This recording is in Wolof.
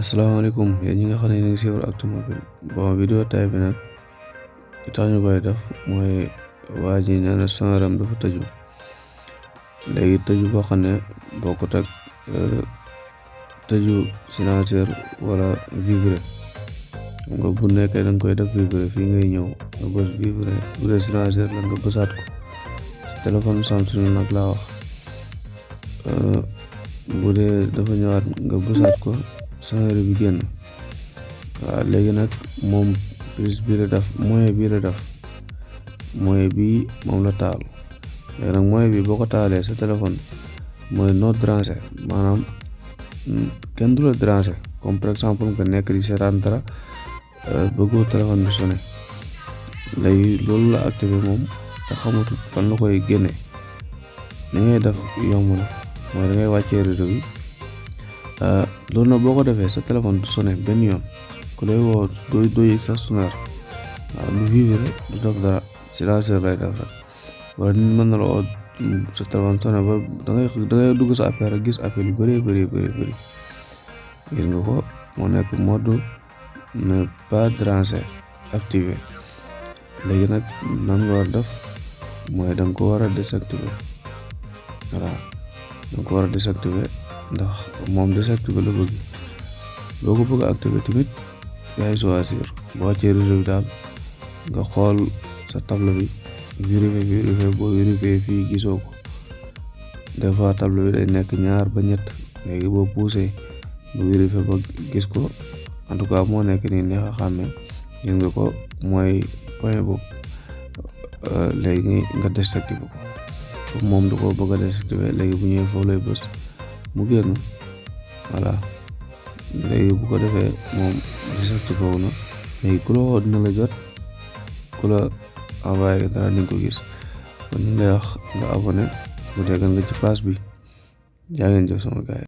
asalaamaaleykum yéen ñi nga xam ne ñu ngi suivre Actumobile bon vidéo tay bi nag li tax ñu koy def mooy waa ji nee na sonneram dafa tëju léegi tëju boo xam ne bokkut ak tëju silencieux wala vibré nga bu nekkee da nga koy def vibré fii ngay ñëw nga bës vibré bu dee silencieux la nga bësaat ko ci téléphone Samsung nag laa wax bu dee dafa ñëwaat nga bësaat ko sonnerie bi génn waaw léegi nag moom prise bii la def moyen bii la def moyen bii moom la taal léegi nag moyen bi boo ko taalee sa téléphone mooy no déranger maanaam kenn du la déranger comme par exemple nga nekk di seetaan dara bëggoo téléphone bi sonné léegi loolu la activé moom te xamatul fan la koy génne ni ngay def yomb na mooy da ngay wàccee réseau bi loolu nag boo ko defee sa téléphone du sonné benn yoon ku lay woo doo yëg sax sonnerie waaw du vibré du def dara silencieux lay def rek wala nit mën na la woo sa téléphone sonné ba da ngay dugg sa appel rek gis appel yu bëri gis nga ko moo nekk mode ne pas déranger activé léegi nag nan nga war def mooy da nga ko war a désactiver voilà da nga ko war a désactiver ndax moom désactiver la bëgg boo ko bëgg a activer tamit yaay choisir boo wàccee réseau bi daal nga xool sa table bi vérifier boo vérifier fii gisoo ko des fois table bi day nekk ñaar ba ñett léegi boo poussé bu vérifier ba gis ko en tout cas moo nekk nii neex a xàmmee gis nga ko mooy point boobu léegi nga désactiver ko moom du ko bëgg a désactiver léegi bu ñëwee foofu lay bës mu génn voilà léegi bu ko defee moom désactivé wu na léegi ku la woo dina la jot ku la envoyé dara di nga ko gis kon ñu ngi lay wax nga abonné bu dee nga ci page bi jaa ngeen jëf sama gaay